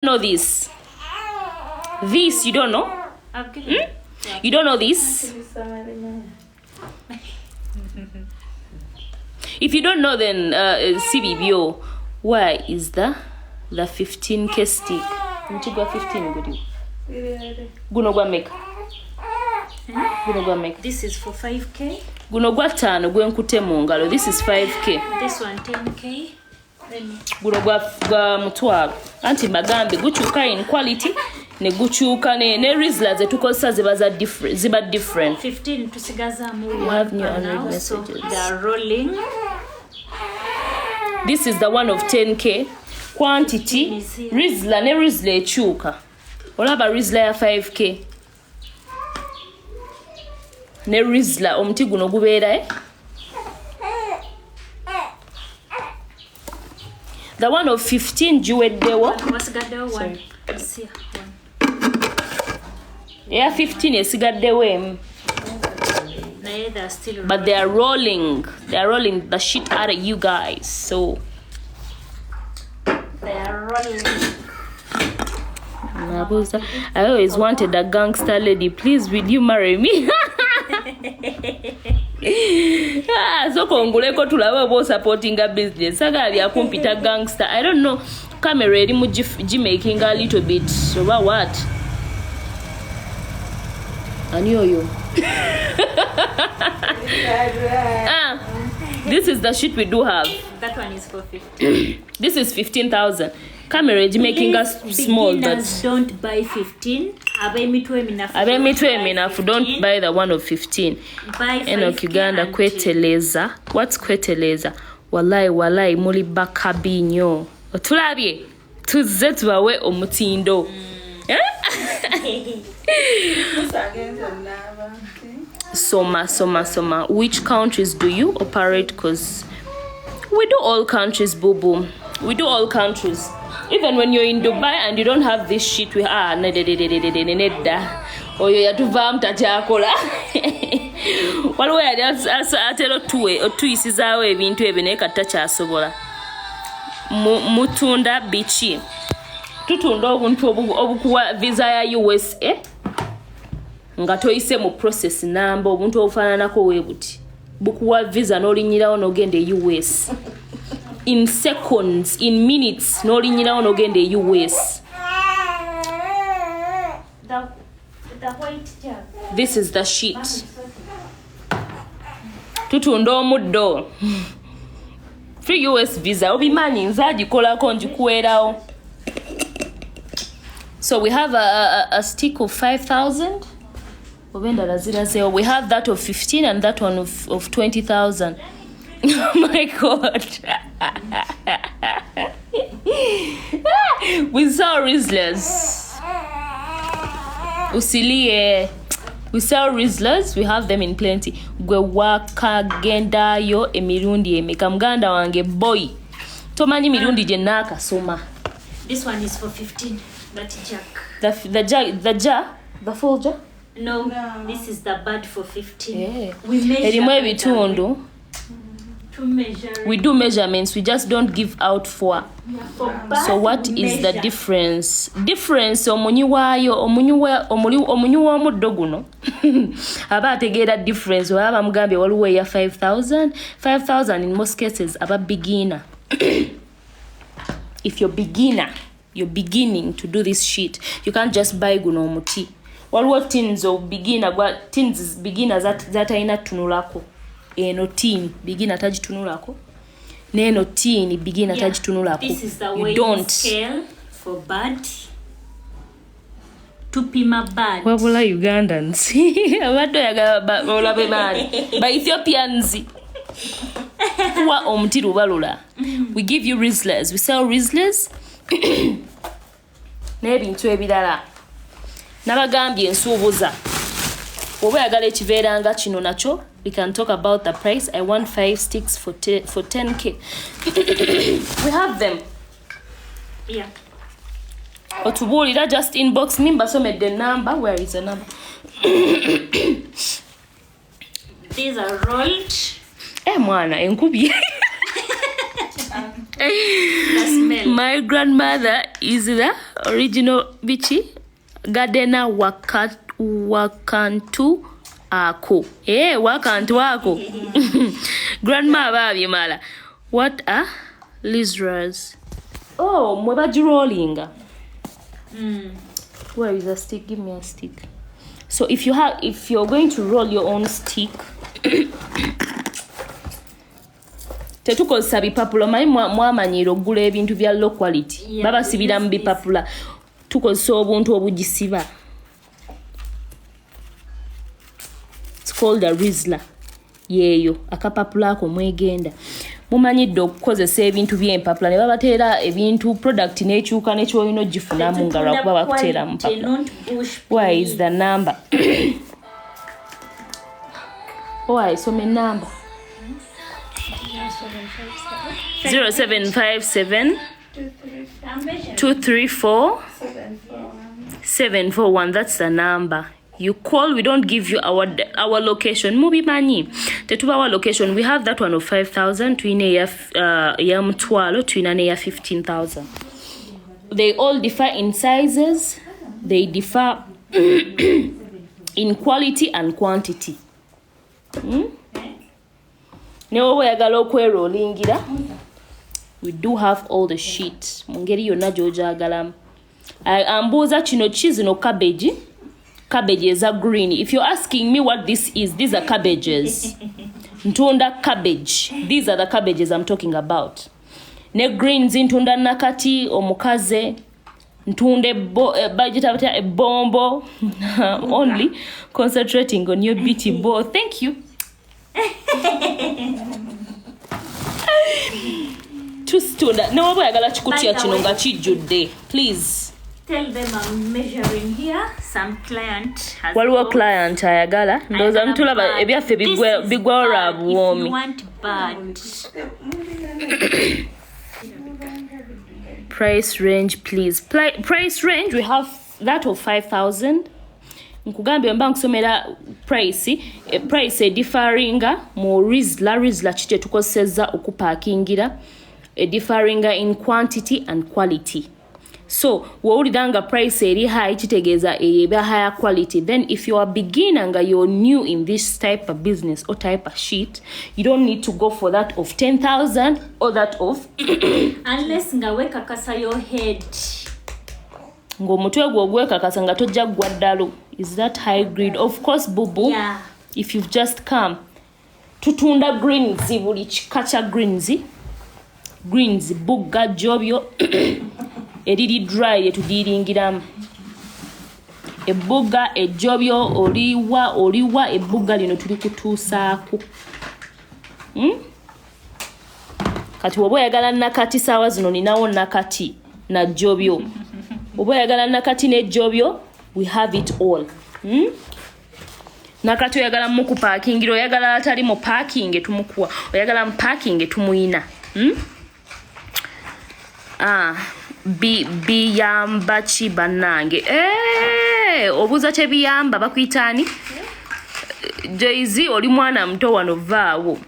Know this. This you don't know? I've given. You don't know this? If you don't know, then si bibyo. Where is the 15K stick? Omuti gwa 15 guliwo? Guno gwa meka? Guno gwa meka? This is for 5K. Guno gwa ttaano gwe nkute mu ngalo. This is 5K. This one 10K. Let me. Guno gwa 100,000. Anti mbagambye gukyuka in quality ne gukyuka ne Rizla ze tukozesa ziba za different, ziba different. 15 tusigazaamu You have new one unread now, so messages. they are rolling. This is the one of 10K quantity. Rizla ne Rizla ekyuka. Olaba Rizla ya 5K ne Rizla omuti guno gubeera, eh? The one of 15 giweddewo. Wasigaddewo one. Sorry. See, one. Eya 15 esigaddewo emu. Naye they are still But they are rolling, they are rolling the shit out of you guys, so They are rolling. Nabuuza, I always wanted a gangster lady. Please, will you marry me? Ah, sooka onguleko tulabe oba osupportinga business. Sagala byakumpita gangster. I don't know. Camera eri mu gimaking a little bit oba what? Ani oyo? Ah, this is the shit we do have. That one is for 15. This is 15,000. Camera egimaking us small, but Beginners, don't buy 15. Ab'emitwe eminafu. Ab'emitwe eminafu, don't buy the one of 15. Buy Enoch 5K Uganda and kweteleza. What's kweteleza? Wallahi, wallahi, muli bakabi nnyo. Otulabye, tuzze tubawe omutindo. Eh? Soma, soma, soma. Which countries do you operate? 'Cause we do all countries, boo boo. We do all countries. Even when you're in Dubai and you don't have this shit, we ah nedda. Oyo yatuvaamu takyakola. Waliwo yali atera otuyisizaawo ebintu ebyo naye kati takyasobola. Mutunda biki? Tutunda obuntu obukuwa visa ya USA nga toyise mu process namba. Obuntu obufaananako we buti bukuwa visa n'olinyirawo n'ogenda e US in seconds, in minutes, n'olinyirawo n'ogenda e US. The white jug. This is the shit. Tutunda omuddo, free US visa. Obimanyi nze agikolako ngikuweerawo. So we have a stick of 5000 oba endala zirazeewo. We have that of 15 and that one of 20,000. Oh my God, we sell Rizlas. Usilie. We sell Rizlas, we have them in plenty. Gwe wakagendayo emirundi emeka? Muganda wange boy, tomanyi mirundi gye naakasoma. This one is for 15. That jug. The jar, the full jar? No, this is the bud for 15. Yeah. We measure Erimu by the ebitundu. way. To measure. We do measurements, we just don't give out for For bud, So what we is the measure. difference? Difference, omunywi waayo, omunywi w'omuddo guno aba ategeera difference. Oba bamugambye waliwo eya 5000, 5000 in most cases aba beginner. If you're beginner, you're beginning to do this shit, you can't just buy guno omuti. Waliwo tins of beginner gwa tins beginner zatalina tunulako. Eno tin beginner tagitunulako, n'eno tin beginner Yeah, tagitunulako. this is the You weighing don't scale for bud. Tupima bud. Wabula Ugandans abadde oyagala olabe baani ba Ethiopians kuwa omuti lubalula. We give you Rizlas, we sell Rizlas n'ebintu ebirala. Nabagambye ensuubuza. Oba oyagala ekiveera nga kino nakyo, we can talk about the price. I want five sticks for 10K. We have them. Otubuulira, just inbox me. Mbasomedde enamba. Where is the number? These are rolled. Eh, mwana enkubye. The smell. My grandmother Is the original biki gardener wakantu ako wakantu ako grandma baabimala. What are lizras? Oh, mwe bagirollinga. Where is a stick? Give me a stick. So if you're going to roll your own stick, tetukozesa bipapula. Manyi mwamanyira okugula ebintu bya low quality. Babasibira mu bipapula. Tukozesa obuntu obugisiba. It's called a rizla. Yeeyo akapapula ako mwegenda. Mumanyidde okukozesa ebintu by'empapula ne babateera ebintu product n'ekyuka n'ekyolina ogifunamu nga lwakuba bakuteera mu mpapula. Where is the number? Why so many number? 0757 234 741. That's the number. You call, we don't give you our location. Mubimanyi tetubawa location. We have that one of 5,000, tuyina ya mutwalo, tuyina ne ya 15,000. They all differ in sizes. They differ in quality and quantity. Ne woba oyagala okwerolingira, we do have all the sheets. Mu ngeri yonna gy'ogyagalamu. Ambuuza kino ki zino cabbage. Cabbages are green. If you're asking me what this is, these are cabbages. Ntunda cabbage. These are the cabbages I'm talking about. Ne greens ntunda nakati omukaze ntunda bagita ebombo. I'm only concentrating on your beauty bow. Thank you. Tustunda. No oyagala kikutya kino nga kijjudde. Please. Tell them I'm measuring here. Some client has. Waliwo client ayagala. Ndowooza mutulaba ebyaffe bigwawo lwa buwoomi. If you want bad. Price range, please. Price range, we have that of 5,000. Nkugambye mba nkusomera price. Price edifaringa mu rizla ki kye tukozesezza okupaakingira. Edifaringa in quantity and quality. So, wowulira nga price eri high kitegeeza eba higher quality. Then if you are beginner nga you're new in this type of business or type of shit, you don't need to go for that of 10,000 or that of unless nga wekakasa your head. Ng'omutwe gwo ogwekakasa nga tojja ggwa ddalu. Is that high grade? Of course, bubu. Yeah. If you've just come. Tutunda greens buli kika kya greens. Greens bugga jobyo. Eriri dry yetudiringiramu. Ebbuga ejjobyo oliwa ebbuga lino tuli kutuusaako. Kati woba oyagala nakati saawa zino ninawo nakati na jjobyo. Oba oyagala nakati n'ejjobyo, we have it all. Nakati oyagala mukupaakingira, oyagala atali mu parking tumukuwa, oyagala mu parking tumuyina. Biyamba ki bannange? Obuuza kye biyamba bakuyita ani? Jay-Z oli mwana muto wano vaawo.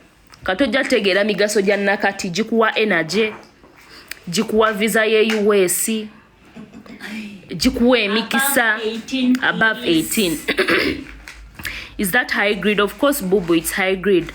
Katojja tegeera migaso gya nakati, gikuwa energy, gikuwa visa ye US, gikuwa emikisa above 18. Is that high grade? Of course, bubu, it's high grade.